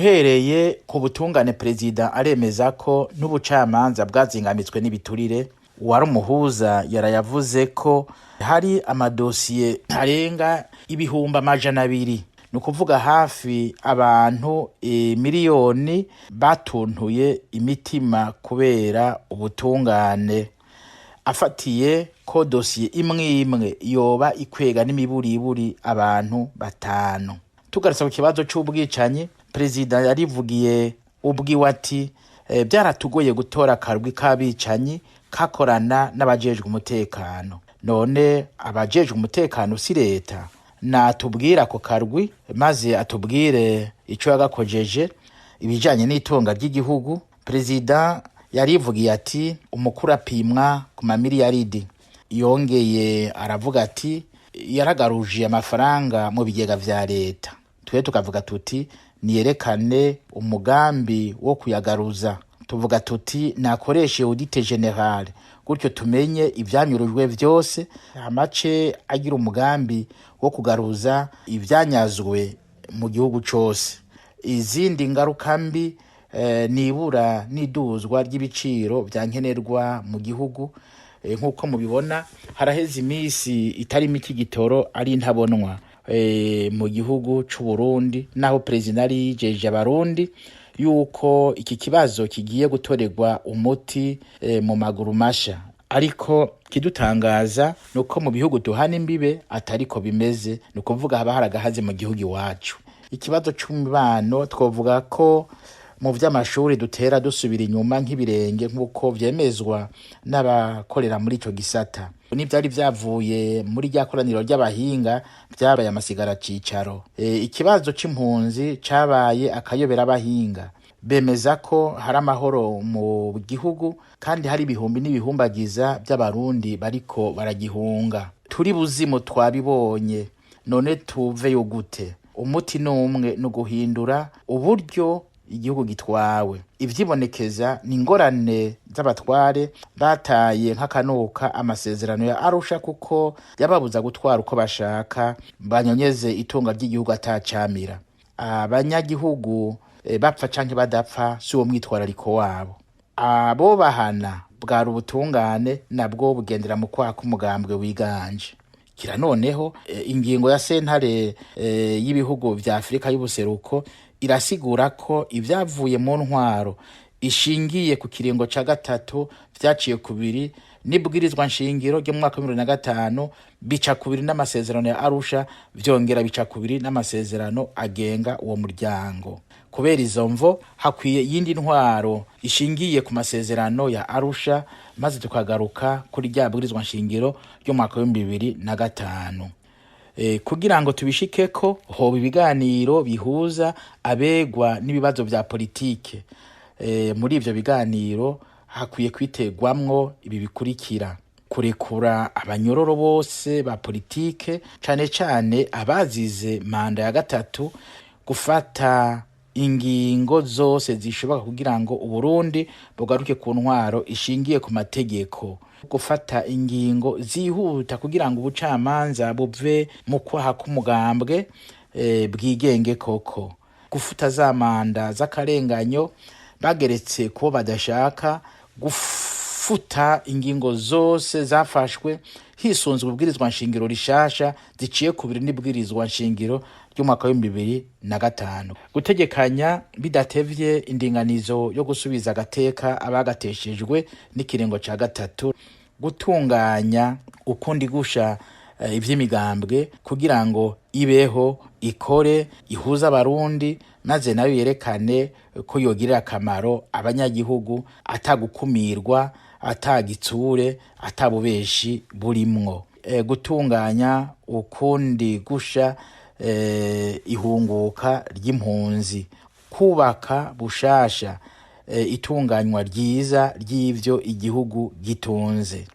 Uhereye ku butungane, perezida aremeza ko n'ubucamanza bwazingamitswe n'ibiturire. Uwari umuhuza yarayavuze ko hari amadosiye arenga 200,000, ni ukuvuga hafi abantu miliyoni batuntuye imitima kubera ubutungane. Afatiye ko dosiye imwe imwe yoba ikwega n'imiburiburi abantu batanu. Tugarutse ku kibazo c'ubwicanyi, perezida yarivugiye ubwiwe ati: "Byaratugoye gutora akarwi k'abicanyi kakorana n'abajejwe umutekano." None abajejwe umutekano si leta? Natubwire ako karwi maze atubwire ico yagakojeje. Ibijanye n'itunga ry'igihugu, perezida yarivugiye ati: "Umukuru apimwa ku mamiliyaridi." Yongeye aravuga ati yaragaruje amafaranga mu bigega vya leta. Twe tukavuga tuti niyerekane umugambi wo kuyagaruza. Tuvuga tuti nakoreshe audit général, gutyo tumenye ivyanyurujwe vyose, amace agira umugambi wo kugaruza ivyanyazwe mu gihugu cose. Izindi ngaruka mbi nibura n'iduzwa ry'ibiciro vya nkenerwa mu gihugu. Nk'uko mubibona, haraheze imisi itari mike igitoro ari ntabonwa mu gihugu c'u Burundi, naho perezida yari yijeje Abarundi yuko iki kibazo kigiye gutorerwa umuti mu maguru masha. Ariko kidutangaza nuko mu bihugu duhana imbibe atariko bimeze, ni ukuvuga haba hari agahaze mu gihugu iwacu. Ikibazo c'imibano, twovuga ko mu vy'amashuri dutera dusubira inyuma nk'ibirenge, nk'uko vyemezwa n'abakorera muri ico gisata. N'ivyari vyavuye muri rya koraniro ry'abahinga vyabaye amasigara cicaro. Ikibazo c'impunzi cabaye akayobera. Abahinga bemeza ko hari amahoro mu gihugu kandi hari ibihumbi n'ibihumbagiza by'Abarundi bariko baragihunga. Turi buzimu, twabibonye. None tuveyo gute? Umuti ni umwe, ni uguhindura uburyo igihugu gitwawe. Ivyibonekeza ni ingorane z'abatware bataye nk'akanuka amasezerano ya Arusha, kuko yababuza gutwara uko bashaka, banyonyeze itunga ry'igihugu atacamira. Abanyagihugu bapfa canke badapfa si uwo mwitwarariko wabo. Abo bahana bwari ubutungane, nabwo bugendera mu kwaha k'umugambwe wiganje. Kira noneho ingingo ya sentare y'ibihugu vya Afurika y'Ubuseruko irasigura ko ivyavuye mu ntwaro ishingiye ku kiringo ca gatatu vyaciye kubiri n'ibwirizwa nshingiro ryo mu mwaka wa 2005, bica kubiri n'amasezerano ya Arusha, vyongera bica kubiri n'amasezerano agenga uwo muryango. Kubera izo mvo, hakwiye iyindi ntwaro ishingiye ku masezerano ya Arusha, maze tukagaruka kuri rya bwirizwa nshingiro ryo mu mwaka wa 2005. Kugira ngo tubishikeko, hoba ibiganiro bihuza abegwa n'ibibazo vya politike. Muri ivyo biganiro hakwiye kwitegwamwo ibi bikurikira: kurekura abanyororo bose ba politike, cane cane abazize manda ya gatatu, gufata ingingo zose zishoboka kugira ngo Uburundi bugaruke ku ntwaro ishingiye ku mategeko, gufata ingingo zihuta kugira ngo ubucamanza buve mu kwaha k'umugambwe, bwigenge koko, gufuta za manda z'akarenganyo bageretse kubo badashaka, gufuta ingingo zose zafashwe hisunzwe ubwirizwa nshingiro rishasha ziciye kubiri n'ibwirizwa nshingiro ry'umwaka wa 2005, gutegekanya bidatevye indinganizo yo gusubiza agateka abagateshejwe n'ikiringo ca gatatu, gutunganya ukundi gusha ivy'imigambwe kugira ngo ibeho, ikore, ihuze Abarundi, maze nayo yerekane ko yogirira akamaro abanyagihugu, atagukumirwa, atagitsure, atabubeshi burimwo, gutunganya ukundi gusha ihunguka ry'impunzi, kubaka bushasha itunganywa ryiza ry'ivyo igihugu gitunze.